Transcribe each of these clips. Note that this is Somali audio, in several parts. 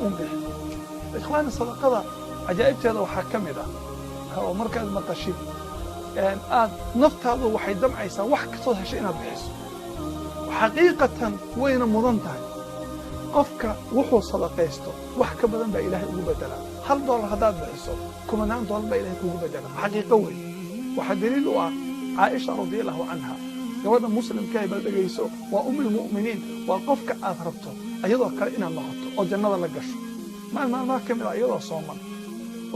uun bixi. Ikhwaani, sadaqada cajaa'ibteeda waxaa ka mid ah oo markaad maqashid aad naftaadu waxay damcaysaa wax kastood heshay inaad bixiso. Xaqiiqatan wayna mudan tahay. Qofka wuxuu sadaqaysto wax ka badan baa Ilaahay ugu bedelaa. $1 haddaad bixiso, kumanaan doolar baa Ilahay kugu bedelaa. Xaqiiqo wey. Waxaa daliil u ah Caaisha radiallahu canha, gabadha muslimka bal dhegayso, waa ummulmu'miniin, waa qofka aad rabto iyadoo kale inaad noqoto oo jannada la gasho. Maalin maalmaha ka mid ah, iyadoo sooman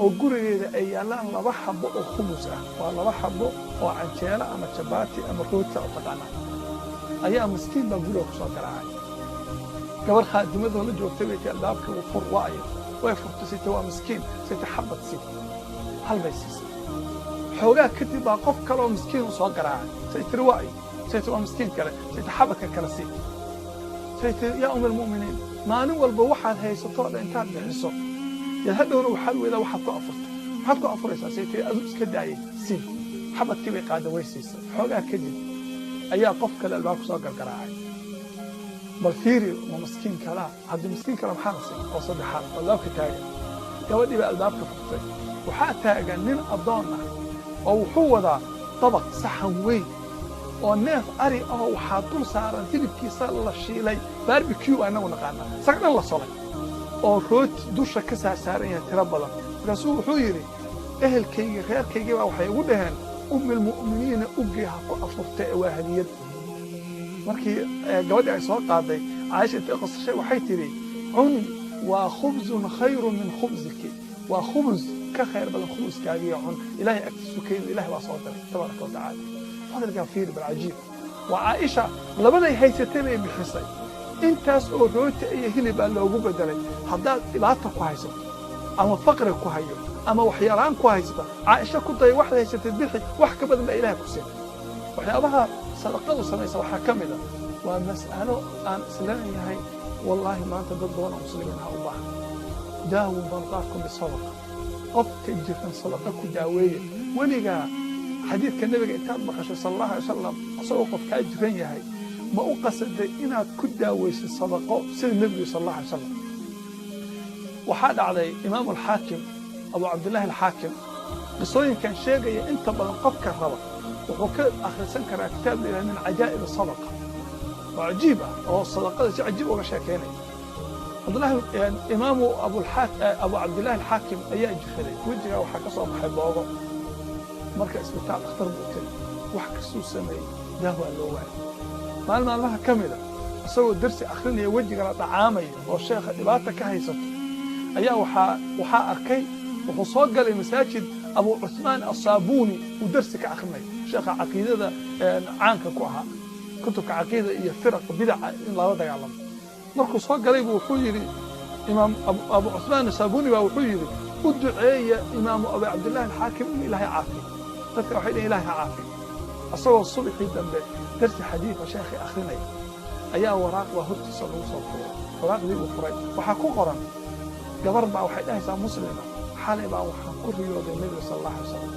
oo gurigeeda ay yaallaan 2 xabo oo khubus ah, waa 2 xabo oo canjeelo ama jabaati ama rooti oo taqaanaa, ayaa miskiin baa guriga ku soo garaacay. Gabar khaadimadoo la joogtay bay tii, "Albaabka fur, waayo." Way furtay. Sita, "Waa miskiin." Sita, "Xabad si hal bay siisay. Xoogaa kadib baa qof kale oo miskiin u soo garaacay. Say tiri, "Waayo?" Say tiri, "Waa miskiin kale." Say tiri, "Xabadka kale sii." Say tiri, "Yaa um almu'miniin, maalin walba waxaad haysato dhan intaad bixiso yaad hadhowna waxaad weydaa waxaad ku afurto. Maxaad ku afuraysaa?" Say tiri, "Aduu iska daayay, sii." Xabadkii bay qaada, way siisay. Xoogaa kadib ayaa qof kale albaabku soo gargaraacay. Bal fiiri, ma miskiin kalaa? Haddii miskiin kale maxaa la siin oo saddexaad oo albaabka taagan? Gabadhii baa albaabka furtay. Waxaa taagan nin addoon ah oo wuxuu wadaa dabaq, saxan weyn oo neef ari ahoo waxaa dul saaran hilibkiisa la shiilay, barbecue baa inagu naqaanaa, isaga dhan la solay, oo rooti dusha ka saarsaaran yahay tiro badan. Markaasuu wuxuu yidhi, "Ehelkaygii, reerkaygii baa waxay igu dhaheen ummilmu'miniina ugee ha ku afurta ee waa hadiyad." Markii gabadhii ay soo qaaday, Caaisha intay qosashay waxay tidhi, "Cun, waa khubzun khayrun min khubsiki, waa khubus ka khayr badan khubuskaagiyo, cun. Ilaahay agtiisu ka yimid, Ilahay baa soo diray tabaaraka wa tacaala." Fadligaa fiiri bal, cajiib. Waa Caaisha, labaday haysatay bay bixisay, intaas oo rooti iyo hilib baa loogu bedelay. Haddaad dhibaata ku haysato ama faqri ku hayo ama waxyalaan ku haysato, Caaisha ku day, waxaad haysatay bixi, wax ka badan baa Ilahay ku siin. Waxyaabaha sadaqadu samaysa waxaa ka mid a, waa mas'alo aan isleeyahay wallaahi maanta dad badan oo muslimiin ha u baahan: daawu mardaakum bisadaqa. Qofka jiran sadaqa ku daaweeya. Weligaa xadiidka Nebiga intaad maqashay sala Allahu alay wasalam, isagoo qof kaa jiran yahay, ma u qasaday inaad ku daaweysid sadaqo sida Nebigu sala Allahu alay wasalam? Waxaa dhacday Imaamu Alxaakim, Abu Cabdillahi Alxaakim, qisooyinkan sheegaya inta badan qofka raba wuxuu ka akhrisan karaa kitaab la yidhaha Min Cajaa'ib Sadaqa, oo cajiib ah oo sadaqada si cajiib uga sheekaynaya. Cabdullahi, Imaamu Abu Cabdillahi Alxaakim ayaa jiraday, wejigaa waxaa ka soo baxay boogo. Marka isbitaal dhakhtar buu tegey, wax kastuu sameeyey daawaa loo waayay. Maalin maalmaha ka mida, isagoo darsi akhrinaya, wejigana dhacaamaya oo sheekha dhibaata ka haysato, ayaa waxaa arkay, wuxuu soo galay masaajid Abu Cuثmaan Asaabuuni uu darsi ka akhrinayo, sheekha caqiidada caanka ku ahaa, kutubka caqiida iyo firaqa bidaca in lala dagaalamo. Markuu soo galay buu wuxuu yidhi, Imaam Abu Cuثmaan Asaabuuni baa wuxuu yidhi, "U duceeya Imaamu Abu Cabdillahi Alxaakim inuu Ilaahay caafiyo." Dadka waxay dhihin, "Ilahay ha caafiyo." Isagoo subaxii dambe darsi xadiida sheekhii akhrinaya ayaa waraaq baa hortiisa lagu soo furay. Waraaqdii buu furay, waxaa ku qoran, gabar baa waxay dhahaysaa muslima, "Xalay baa waxaan ku riyooday Nebiga sala Allah alay wasalam,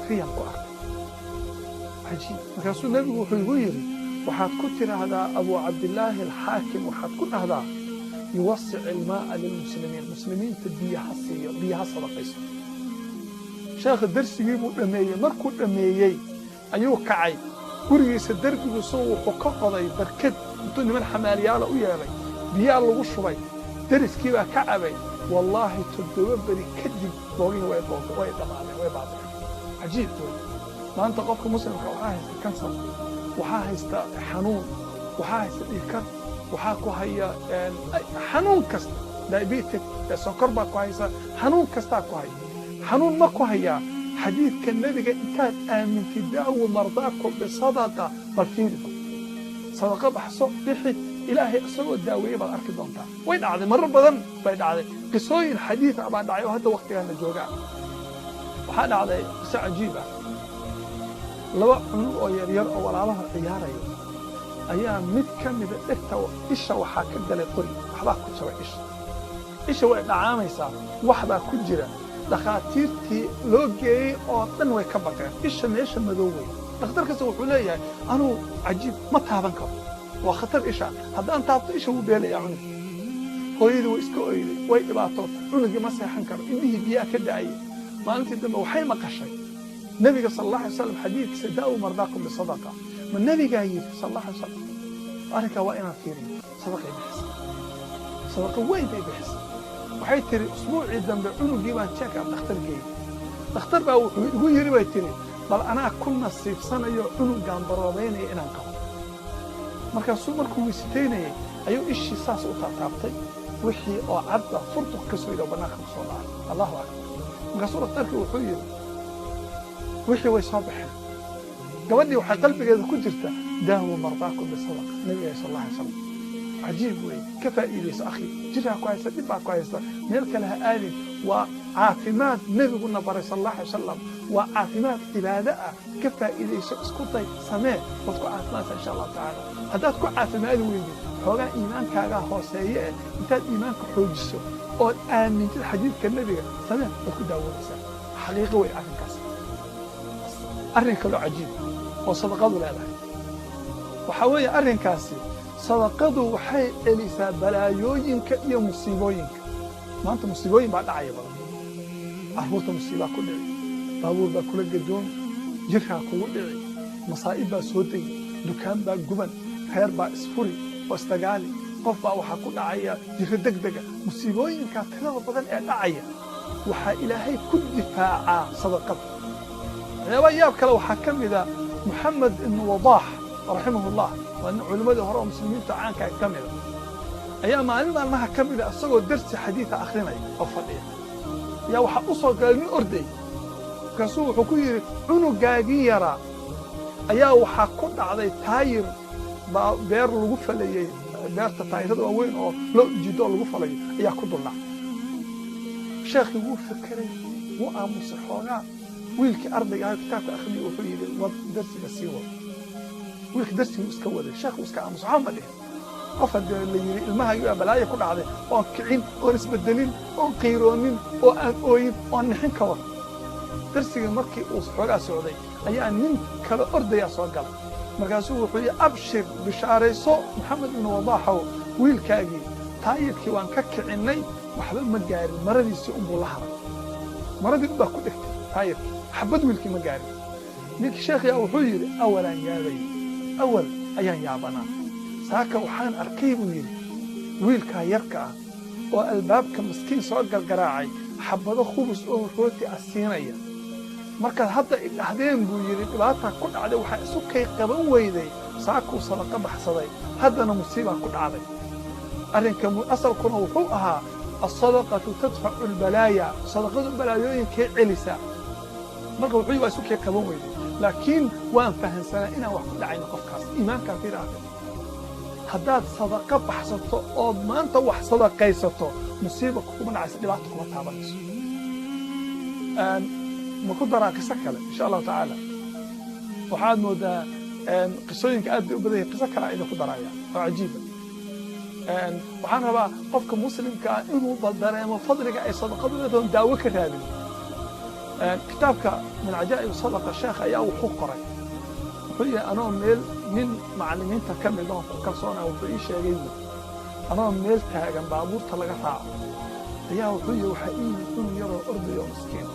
riyan ku arkay cajiib. Markaasuu Nebigu wuxuu igu yidhi, waxaad ku tidhaahdaa Abu Cabdillaahi Alxaakim, waxaad ku dhahdaa yuwasic ilmaaa lilmuslimiin, muslimiinta biyaha siiyo, biyaha sadaqayso." Sheekha darsigii buu dhammeeyey. Markuu dhammeeyey ayuu kacay, gurigiisa derbigiisu wuxuu ka qoday barkad, intuu niman xamaaliyaala u yeelay biyaa lagu shubay, deriskii baa ka cabay. Wallaahi, 7 beri kadib boogihii way dhammaadeen, way baaba'een. Cajiib wey. Maanta qofka muslimka waxaa haysta kansar, waxaa haysta xanuun, waxaa haysta dhiigkar, waxaa ku haya xanuun kasta, diabetic, sonkor baa ku haysa, xanuun kastaa ku haya. Xanuun ma ku hayaa? Xadiidka Nebiga intaad aamintid, daawu mardaakum bisadaqa, bal fiiri, sadaqa baxso, bixi, Ilaahay isagoo daaweeye baad arki doontaa. Way dhacday, marar badan bay dhacday. Qisooyin xadiid ah baa dhacay oo hadda waktigan la joogaa. Waxaa dhacday qiso cajiib ah. Laba cunug oo yaryar oo walaalaha ciyaaraya ayaa mid ka mida dhegta isha waxaa ka galay qori, waxbaa ku jabay isha. Isha way dhacaamaysaa, wax baa ku jira. Dhakhaatiirtii loo geeyey oo dhan way ka baqeen. Isha meesha madow wey. Dhakhtar kasta wuxuu leeyahay, "Anuu cajiib ma taaban karo, waa khatar isha, haddaan taabto isha wuu beelayaa cunug." Hooyadii way iska oyday, way dhibaatootay, cunugii ma seexan karo, indhihii biyaha ka da'aya. Maalintii dambe waxay maqashay nabiga sal Allah alay wasalam xadiidkiisa, daawu mardaakum bisadaqa. Ma nabigaa yidhi sal Allah alay wasalam? Arrinkaa waa inaan fiiriyo. Sadaqay bixisay, sadaqa weyn bay bixisay. Waxay tiri, usbuucii dambe cunugii baan check up dhakhtar geeyey. Dhakhtar baa wuxuu igu yidhi, bay tiri, bal anaa ku nasiibsanayo cunugaan baroobaynaya inaan qabo. Markaasuu markuu weysitaynayay ayuu ishii saas u taataabtay, wixii oo cadba furtuq ka soo yidhi oo bannaanka ku soo dhacay. Allahu akbar! Markaasuu dhakhtarkii wuxuu yidhi, wixii way soo baxeen. Gabadhii waxaa qalbigeeda ku jirta, daawu mardaakum bisadaqa, nabiga sal Allah alay slam. Cajiib weeye. Ka faa'iidayso, akhi. Jirkaa ku haysta, dhib baa ku haysta, meel kale ha aadin. Waa caafimaad nebiguna baray sal Allah alay wasalam, waa caafimaad cibaado ah. Ka faa'iidayso, isku day, samee, waad ku caafimaadsa insha Allahu tacaala. Haddaad ku caafimaadi weydid, xoogaa iimaankaagaa hooseeye eh, intaad iimaanka xoojiso ood aamintid xadiidka nebiga, samee, waad ku daawoonaysaa. Xaqiiqo wey arrinkaas. Arrin kaloo cajiib oo sadaqadu leedahay waxaa weeye arrinkaasi, sadaqadu waxay celisaa balaayooyinka iyo musiibooyinka. Maanta musiibooyin baa dhacaya badan. Carruurta musiibaa ku dhici, baabuur baa kula gadoomi, jirkaa kugu dhici, masaa'ib baa soo degi, dukaan baa guban, reer baa isfuri oo isdagaali, qof baa waxaa ku dhacaya jiro degdega. Musiibooyinkaa tirada badan ee dhacaya waxaa Ilaahay ku difaacaa sadaqada. Waxyaabaha yaab kale waxaa ka mida Moxamed ibnu Wadaax raximahullah, waa nin culimmadii hore oo muslimiinta caanka ka mida, ayaa maalin maalmaha ka mida isagoo darsi xadiida akhrinaya oo fadhiya ayaa waxaa u soo galay nin orday. Markaasuu wuxuu ku yidhi, cunugaagii yaraa ayaa waxaa ku dhacday taayir baa beer lagu falayey, beerta taayirada waaweyn oo loo ujido oo lagu falayo ayaa ku duldhacay. Sheekhii wuu fekeray, wuu aamusay xoogaa. Wiilkii ardayga ahaa kitaabka akhriyay wuxuu yidhi, wad darsiga, sii wad. Wiilkii darsiguu iska waday, sheekhu iska aamusay, waxba ma dhihin. Qof haddii la yidhi ilmahaagii baa balaayo ku dhacday, oon kicin, oon isbedelin, oon qiiroonin, oo aan ooyin, oon nixin, ka war? Darsigii markii uu xoogaa socday ayaa nin kale ordayaa soo galay. Markaasuu wuxuu yidhi, abshir, bishaarayso Maxamed ibnu Wadaaxow, wiilkaagii taayirkii waan ka kicinnay, waxba ma gaarin, maradiisii unbuu la haray, maradii unbaa ku dhegtay taayirkii, xabad wiilkii ma gaarin. Ninkii sheekhiyaa wuxuu yidhi, awalaan yaabay, awal ayaan yaabanaa, saaka waxaan arkay, buu yidhi, wiilkaa yarka ah oo albaabka maskiin soo gargaraacay xabado khubus oo rooti ah siinaya. Markaad hadda idhahdeen, buu yidhi, dhibaataa ku dhacday, waxaa isu kay qaban weyday saakuu sadaqa baxsaday, haddana musiibaa ku dhacday. Arrinka asalkuna wuxuu ahaa alsadaqatu tadfacu albalaaya, sadaqadu balaayooyinkay celisaa. Marka wuxuu waa isu kay qaban weyday, laakiin waan fahansanaa inaan wax ku dhacayno qofkaas. Iimaankaa fiiraahda, haddaad sadaqa baxsato ood maanta wax sadaqaysato, musiiba kuguma dhacaysa, dhibaata kuma taabanayso. Ma ku daraa qiso kale insha Allahu tacaala? Waxaad moodaa qisooyinka aad bay u badan yahin. Qiso kale idinku daraya oo cajiiba. Waxaan rabaa qofka muslimka ah inuu bal dareemo fadliga ay sadaqadu leedahay oon daawo ka raadin. Kitaabka Min Cajaa'ib Sadaqa sheekh ayaa wuxuu qoray, wuxuu yihi, anoo meel nin macallimiinta ka mid oon ku kalsoonaa wuxuu ii sheegay, buu, anoo meel taagan baabuurta laga raaco ayaa wuxuu yihi waxaa ii yimid cunug yaroo ordaya oo miskiin.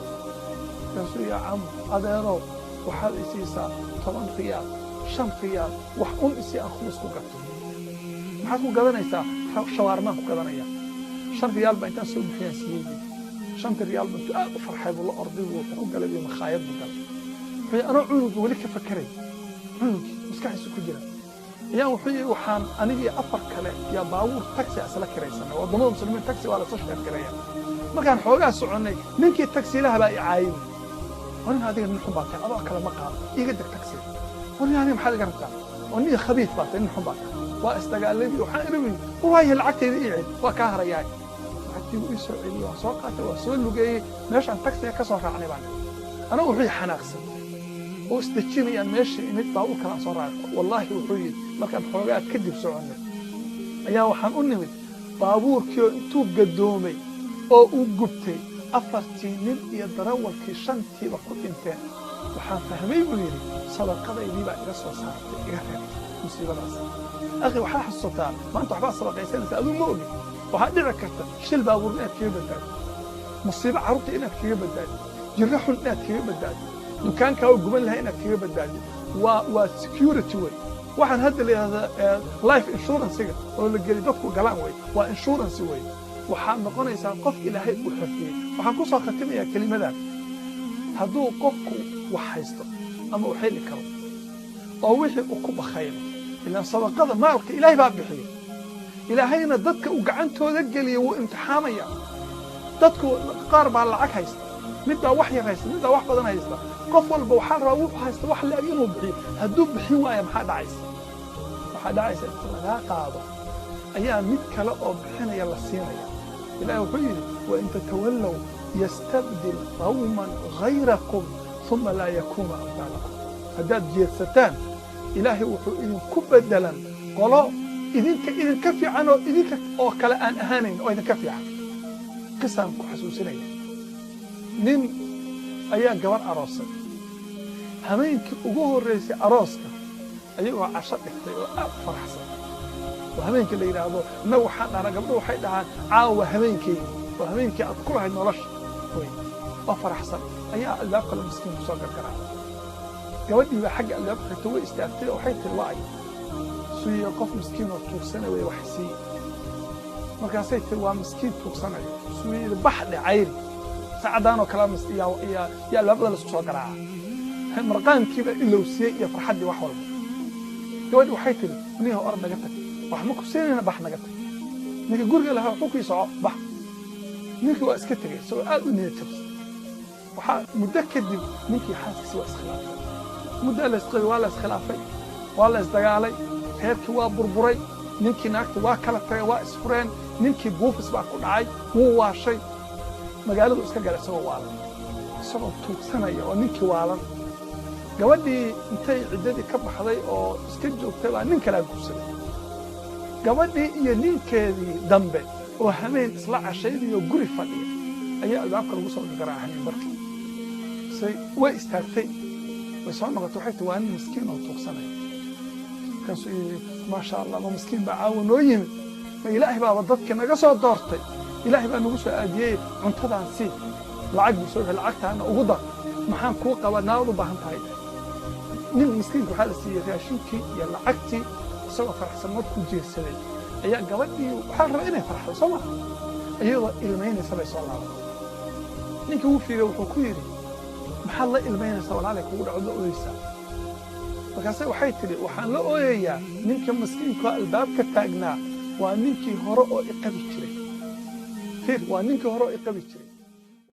Markaasuu, yaa cam, adeerow, waxaad i siisaa 10 riyaal, 5 riyaal, wax un isii aan khubus ku gato. Maxaad ku gadanaysaa? Shawaarmaan ku gadanaya. 5 riyaal baa intaan soo bixiyaan siiyey. 5-ta riyaal ba intuu aad u farxay buu la orday, buu wuxuu ku galay iyo makhaayad buu galay. Wuxuu anoo cunugii weli ka fakeray, cunugii maskaxdiisa ku jira ayaa wuxuu yidhi, waxaan anigii afar kale yaa baabuur taxi isla kiraysanay. Waddamada muslimiin taxi waa lasoo sheergareeya. Markaan xoogaa soconnay, ninkii taxiilaha baa i caayay. Oo nin adiga nin xun baa tahay, adoo kale ma qaado, iiga deg taxiga. Oo nin aniga maxaad iga rabtaa? Oo nin khabiis baa tahay, nin xun baa tahay. Waa isdagaalamay. Waxaan iri, waayo, lacagtayda ii celi, waa kaa harayaay. Lacagtii wuu ii soo celiyey, waan soo qaatay, waa soo lugeeyey. Meeshaan taxiga ka soo raacnay baan anagu, wuxuu xanaaqsan oo isdejinayaan meeshii imid, baabuur kale aan soo raacay. Wallaahi, wuxuu yidhi, markaan xoogaa kadib soconnay ayaa waxaan u nimid baabuurkii oo intuu gadoomay oo uu gubtay, afartii nin iyo darawalkii shantiiba ku dhinteen. Waxaan fahmay, buu yidhi, sadaqadaydii baa iga soo saartay, iga reebtay. Musiibadaas, akhi, waxaa xasuusataa maanta waxbaa sadaqaysanaysa, aduu ma ogin. Waxaa dhici karta shil baabuur inaad kaga badbaado, musiibo carruurta inaad kaga badbaado, jirro xun inaad kaga badbaado, dukaankaa oo guban lahaa inaad kaga badbaado. Waa security wey. Waxaan hadda la yidhahdaa life insurance-ga oo la geli dadku galaan wey, waa insurance wey. Waxaad noqonaysaa qof Ilaahay uu xifdiyey. Waxaan ku soo khatimayaa kelimadan: hadduu qofku wax haysto ama uu xeli karo oo wixii uu ku bakhaylo, ilaan sadaqada maalka Ilaahay baa bixiya, Ilaahayna dadka uu gacantooda geliya wuu imtixaamaya. Dadku qaar baa lacag haysta, mid baa wax yar haysta, mid baa wax badan haysta. Qof walba waxaa la rabaa wuxuu haysta wax la-eg inuu bixiyo. Hadduu bixin waayo, maxaa dhacaysa? Waxaa dhacaysa inta lagaa qaado ayaa mid kale oo bixinaya la siinaya. Ilahi wuxuu yidhi: "Wain tatawallow yastabdil qawman gayrakum uma laa yakuunu amhaalakum." Haddaad jeedsataan, Ilaahay wuxuu idinku bedelan qolo idinka idinka fiican oo idinka oo kale aan ahaanayn oo idinka fiican. Qisaan ku xasuusinaya: nin ayaa gabar aroosay. Habeenkii ugu horraysay arooska, ayagoo casho dhigtay oo aad u faraxsan, oo habeenkii la yidhaahdo, innagu waxaan dhahnaa, gabdho waxay dhahaan, "Caawa waa habeenkeygi," oo habeenkii aad ku lahayd nolosha wey, oo faraxsan, ayaa albaab kale miskiin ku soo gargaraacay. Gabadhii baa xagga albaabka xigta way istaagtay oo waxay tiri: "Waa ay suuye qof miskiin oo tuugsana wey, wax siiye." Markaasay tiri: "Waa miskiin tuugsanayo." Suu yidhi: "Bax dhe, cayri saacadaan oo kale yaa albaabada laisku soo garaaca." Marqaankiiba ilowsiiyey iyo farxaddii wax walba. Gabadhi waxay tiri: "Niyahow, orod naga tag, wax ma ku siinayna, bax naga tag." Ninka guriga lahaa wuxuu kii soco, bax. Ninkii waa iska tegey isagoo aad u niyad jabsan. Waxaa muddo kadib ninkii xaaskiisi waa iskhilaafay. Muddo la isqabay, waa la iskhilaafay, waa la isdagaalay, reerkii waa burburay. Ninkii naagta waa kala tagay, waa isfureen. Ninkii buufis baa ku dhacay, wuu waashay, magaaladu iska galay isagoo waalan, isagoo tuugsanaya oo ninkii waalan. Gabadhii intay ciddadii ka baxday oo iska joogtay baa nin kalaa guursaday. Gabadhii iyo ninkeedii dambe oo hameen isla cashaynayo guri fadhiya ayaa albaabka lagu soo garaacay hameen barkii. Say way istaagtay, way soo noqotay, waxay tii: "Waa nin miskiin oo tuugsanaya." Markaasuu yidhi: "Maasha Allah, ma miskiin baa caawa noo yimid? Ma Ilaahay baaba dadkii naga soo doortay, Ilaahay baa nagu soo aadiyey. Cuntadaan sii." Lacag buu soo bixi: "Lacagtaana ugu dar. Maxaan kuu qabaa? Naad u baahan tahay?" Nin miskiinka waxaa la siiyey raashinkii iyo lacagtii. Isagoo faraxsan markuu jeedsaday ayaa gabadhii, waxaa la rabaa inay farxdo, soo maha, iyadoo ilmaynaysa bay soo laabatay. Ninkii wuu fiiriyey, wuxuu ku yidhi: "Maxaad la ilmaynaysaa? Walaalay kugu dhacdo la ooyeysaa?" Markaase waxay tidhi: "Waxaan la ooyayaa ninka miskiinka albaabka taagnaa waa ninkii hore oo iqabi jiray. Fiir, waa ninkii hore oo iqabi jiray."